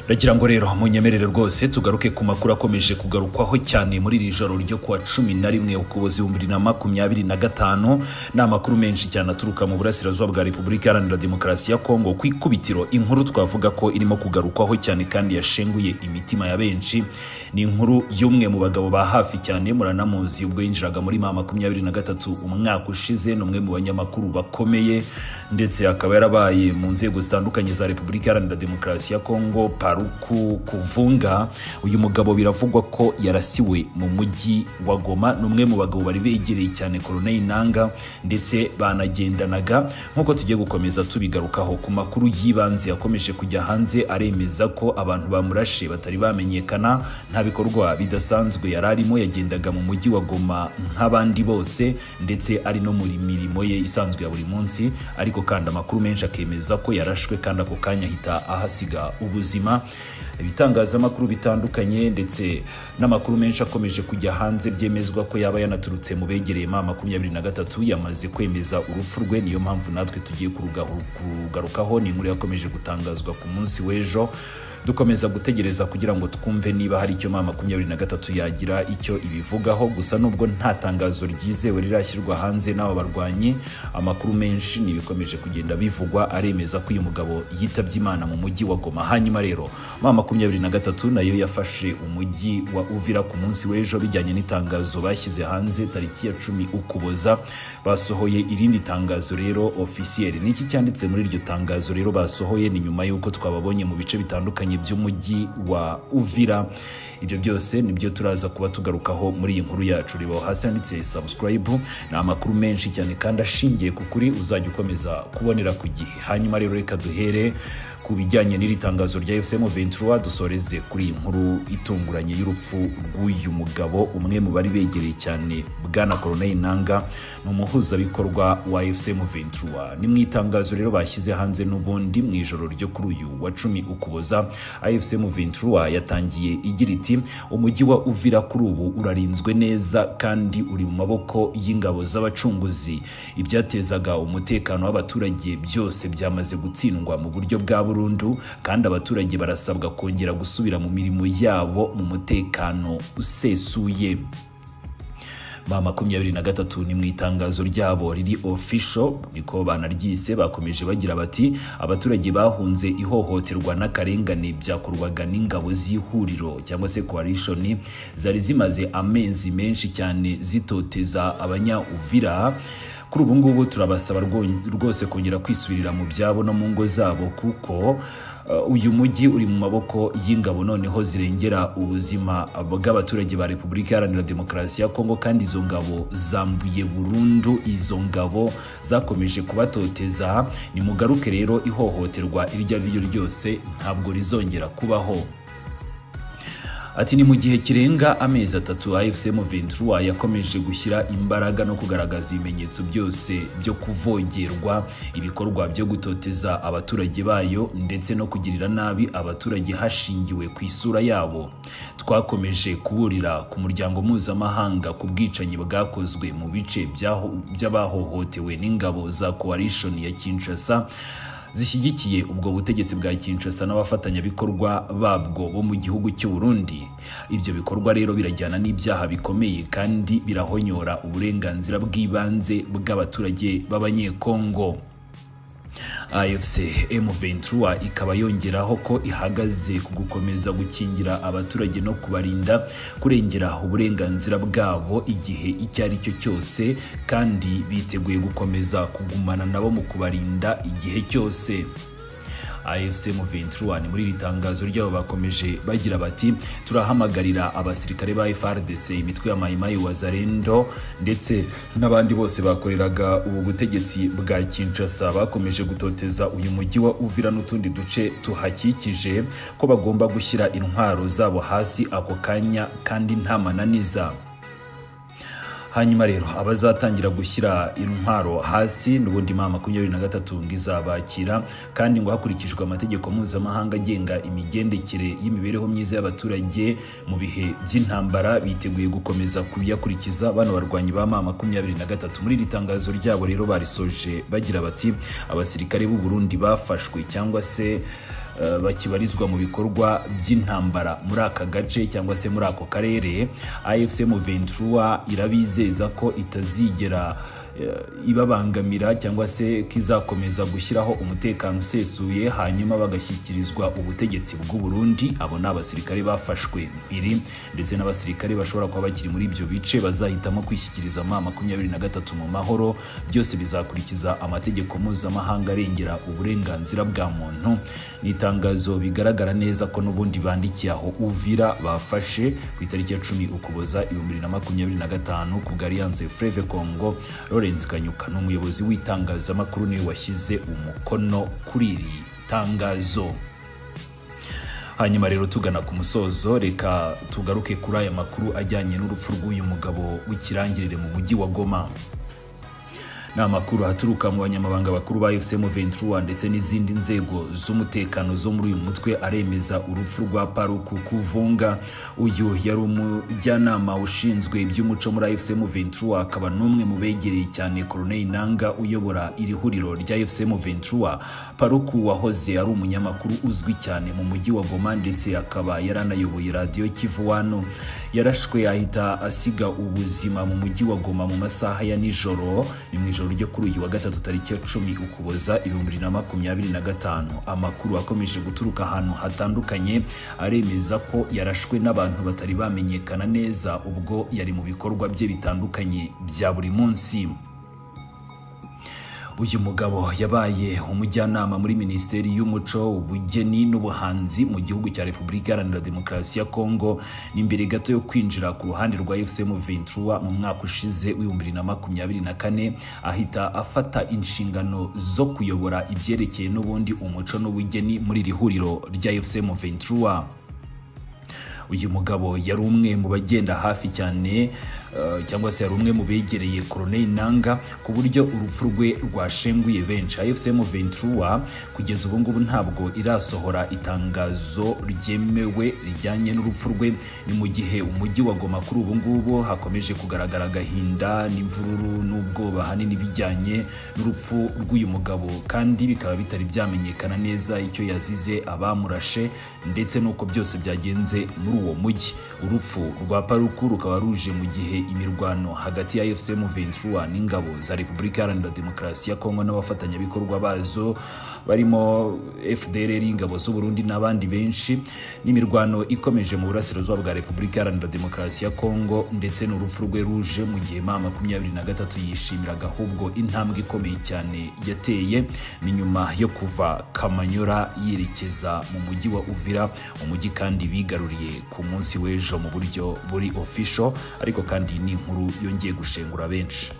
Ndagira ngo rero munyemerere rwose tugaruke ku makuru akomeje kugarukwaho cyane muri iri joro ryo kuwa 11 Ukuboza 2025. Ni amakuru menshi cyane aturuka mu burasirazuba bwa Repubulika Iharanira Demokarasi ya Kongo. Ku ikubitiro, inkuru twavuga ko irimo kugarukwaho cyane kandi yashenguye imitima ya benshi ni inkuru y'umwe mu bagabo ba hafi cyane, muranamuzi, ubwo yinjiraga muri M23 umwaka ushize. Ni umwe mu banyamakuru bakomeye, ndetse akaba yarabaye mu nzego zitandukanye za Repubulika Iharanira Demokarasi ya Kongo, Paluku Kuvunga. Uyu mugabo biravugwa ko yarasiwe mu mujyi wa Goma. Ni umwe mu bagabo bari begereye cyane Corneille Nanga, ndetse banagendanaga, nk'uko tugiye gukomeza tubigarukaho. Ku makuru y'ibanze yakomeje kujya hanze, aremeza ko abantu bamurashe batari bamenyekana. Nta bikorwa bidasanzwe yari arimo, yagendaga mu mujyi wa Goma nk'abandi bose, ndetse ari no muri mirimo ye isanzwe ya buri munsi. Ariko kandi amakuru menshi akemeza ko yarashwe kandi ako kanya ahita ahasiga ubuzima. Ibitangazamakuru bitandukanye ndetse n'amakuru menshi akomeje kujya hanze byemezwa ko yaba yanaturutse mu begereye M23 yamaze kwemeza urupfu rwe. Niyo mpamvu natwe tugiye kurugarukaho. Ni inkuru yakomeje gutangazwa ku munsi w'ejo, dukomeza gutegereza kugira ngo twumve niba hari icyo M23 yagira icyo ibivugaho. Gusa nubwo nta tangazo ryizewe rirashyirwa hanze n'aba barwanyi, amakuru menshi n'ibikomeje kugenda bivugwa aremeza ko uyu mugabo yitabye Imana mu mujyi wa Goma. Hanyuma rero M23 nayo yafashe umujyi wa Uvira ku munsi w'ejo, bijyanye n'itangazo bashyize hanze tariki ya 10 Ukuboza. Basohoye irindi tangazo rero officiel. Niki cyanditse muri iryo tangazo rero basohoye? Ni nyuma y'uko twababonye mu bice bitandukanye by'umujyi wa Uvira. Ibyo byose nibyo turaza kuba tugarukaho muri iyi nkuru yacu. Reba hasi handitse subscribe, ni amakuru menshi cyane kandi ashingiye ku kuri uzajya ukomeza kubonera ku gihe. Hanyuma rero reka duhere ku bijyanye n'iri tangazo rya AFC M23, dusoreze kuri iyi nkuru itunguranye y'urupfu rw'uyu mugabo, umwe mu bari begereye cyane Bwana Corneille Nanga, ni umuhuzabikorwa wa AFC M23. Ni mu itangazo rero bashyize hanze n'ubundi mu ijoro ryo kuri uyu wa 10 Ukuboza, AFC M23 yatangiye igira iti: "Umujyi wa Uvira kuri ubu urarinzwe neza kandi uri mu maboko y'ingabo z'abacunguzi. Ibyatezaga umutekano w'abaturage byose byamaze gutsindwa mu buryo bwa burundu, kandi abaturage barasabwa kongera gusubira mu mirimo yabo mu mutekano usesuye." M23 ni mu itangazo ryabo riri official, niko banaryise, bakomeje bagira bati: "Abaturage bahunze ihohoterwa n'akarengane byakorwaga n'ingabo z'ihuriro cyangwa se coalition zari zimaze amezi menshi cyane zitoteza abanya-Uvira, kuri ubu ngubu turabasaba rwose kongera kwisubirira mu byabo no mu ngo zabo, kuko uyu mujyi uri mu maboko y'ingabo noneho zirengera ubuzima bw'abaturage ba Repubulika Iharanira Demokarasi ya Kongo, kandi izo ngabo zambuye burundu izo ngabo zakomeje kubatoteza. Nimugaruke rero, ihohoterwa iryo ari ryo ryose ntabwo rizongera kubaho." Ati: "Ni mu gihe kirenga amezi 3 AFC M23 yakomeje gushyira imbaraga no kugaragaza ibimenyetso byose byo kuvogerwa, ibikorwa byo gutoteza abaturage bayo ndetse no kugirira nabi abaturage hashingiwe ku isura yabo. Twakomeje kuburira ku muryango mpuzamahanga ku bwicanyi bwakozwe mu bice by'abahohotewe n'ingabo za coalition ya Kinshasa zishyigikiye ubwo butegetsi bwa Kinshasa n'abafatanyabikorwa babwo bo mu gihugu cy'u Burundi. Ibyo bikorwa rero birajyana n'ibyaha bikomeye kandi birahonyora uburenganzira bw'ibanze bw'abaturage b'Abanyekongo." AFC M23 ikaba yongeraho ko ihagaze ku gukomeza gukingira abaturage no kubarinda kurengera uburenganzira bwabo igihe icyo ari cyo cyose, kandi biteguye gukomeza kugumana nabo mu kubarinda igihe cyose. AFC M23 ni muri iri tangazo ryabo bakomeje bagira bati: "Turahamagarira abasirikare ba FARDC, imitwe ya Mai Mai, Wazalendo ndetse n'abandi bose bakoreraga ubu butegetsi bwa Kinshasa bakomeje gutoteza uyu mujyi wa Uvira n'utundi duce tuhakikije, ko bagomba gushyira intwaro zabo hasi ako kanya kandi nta mananiza." Hanyuma rero abazatangira gushyira intwaro hasi, n'ubundi M23 ngo izabakira, kandi ngo hakurikijwe amategeko mpuzamahanga agenga imigendekere y'imibereho myiza y'abaturage mu bihe by'intambara, biteguye gukomeza kuyakurikiza bano barwanyi ba M23. Muri iri tangazo ryabo rero barisoje bagira bati: "Abasirikare b'u Burundi bafashwe cyangwa se bakibarizwa mu bikorwa by'intambara muri aka gace cyangwa se muri ako karere. AFC M23 irabizeza ko itazigera ibabangamira cyangwa se kizakomeza gushyiraho umutekano usesuye, hanyuma bagashyikirizwa ubutegetsi bw'u Burundi. Abo ni abasirikare bafashwe mpiri ndetse n'abasirikare bashobora kuba bakiri muri ibyo bice bazahitamo kwishyikiriza M23 mu mahoro. Byose bizakurikiza amategeko mpuzamahanga arengera uburenganzira bwa muntu. Ni itangazo bigaragara neza ko n'ubundi bandikiye aho Uvira bafashe ku itariki ya 10 Ukuboza 2025 ku bwa Alliance Fleuve Congo. Lawrence Kanyuka ni umuyobozi w'itangazamakuru niwe washyize umukono kuri iri tangazo. Hanyuma rero tugana ku musozo, reka tugaruke kuri aya makuru ajyanye n'urupfu rw'uyu mugabo w'ikirangirire mu mujyi wa Goma. Ni amakuru aturuka mu banyamabanga bakuru ba AFC M23 ndetse n'izindi nzego z'umutekano zo muri uyu mutwe aremeza urupfu rwa Paruku Kuvunga. Uyu yari umujyanama ushinzwe iby'umuco muri AFC M23, akaba n'umwe mu begereye cyane Colonel Nanga uyobora iri huriro rya AFC M23. Paruku wahoze ari umunyamakuru uzwi cyane mu mujyi wa Goma ndetse akaba yaranayoboye radiyo Kivu One, yarashwe ahita asiga ubuzima mu mujyi wa Goma mu masaha ya nijoro. Ni mu ijoro ryo kuri uyu wa gatatu tariki ya 10 Ukuboza 2025. Amakuru akomeje guturuka ahantu hatandukanye aremeza ko yarashwe n'abantu batari bamenyekana neza ubwo yari mu bikorwa bye bitandukanye bya buri munsi. Uyu mugabo yabaye umujyanama muri Minisiteri y'Umuco, Ubugeni n'Ubuhanzi mu gihugu cya Repubulika Iharanira Demokarasi ya Kongo. Ni mbere gato yo kwinjira ku ruhande rwa AFC M23 mu mwaka ushize w'2024, ahita afata inshingano zo kuyobora ibyerekeye n'ubundi umuco n'ubugeni muri iri huriro rya AFC M23. Uyu mugabo yari umwe mu bagenda hafi cyane cyangwa se yari umwe mu begereye Colonel Nanga ku buryo urupfu rwe rwashenguye benshi. AFC M23 kugeza ubu ngubu ntabwo irasohora itangazo ryemewe rijyanye n'urupfu rwe. Ni mu gihe umujyi wa Goma kuri ubu ngubu hakomeje kugaragara agahinda n'imvururu n'ubwoba hanini bijyanye n'urupfu rw'uyu mugabo, kandi bikaba bitari byamenyekana neza icyo yazize, abamurashe ndetse n'uko byose byagenze muri uwo mujyi. Urupfu rwa Paruku rukaba ruje mu gihe imirwano hagati ya AFC M23 n'ingabo za Repubulika Iharanira Demokarasi ya Kongo n'abafatanyabikorwa bazo barimo FDLR, ingabo z'u Burundi n'abandi benshi, n'imirwano ikomeje mu burasirazuba bwa Repubulika Iharanira Demokarasi ya Kongo, ndetse n'urupfu rwe ruje mu gihe M23 yishimiraga ahubwo intambwe ikomeye cyane yateye ni nyuma yo kuva Kamanyora yerekeza mu mujyi wa Uvira, umujyi kandi bigaruriye ku munsi w'ejo mu buryo buri official. Ariko kandi ni inkuru yongeye gushengura benshi.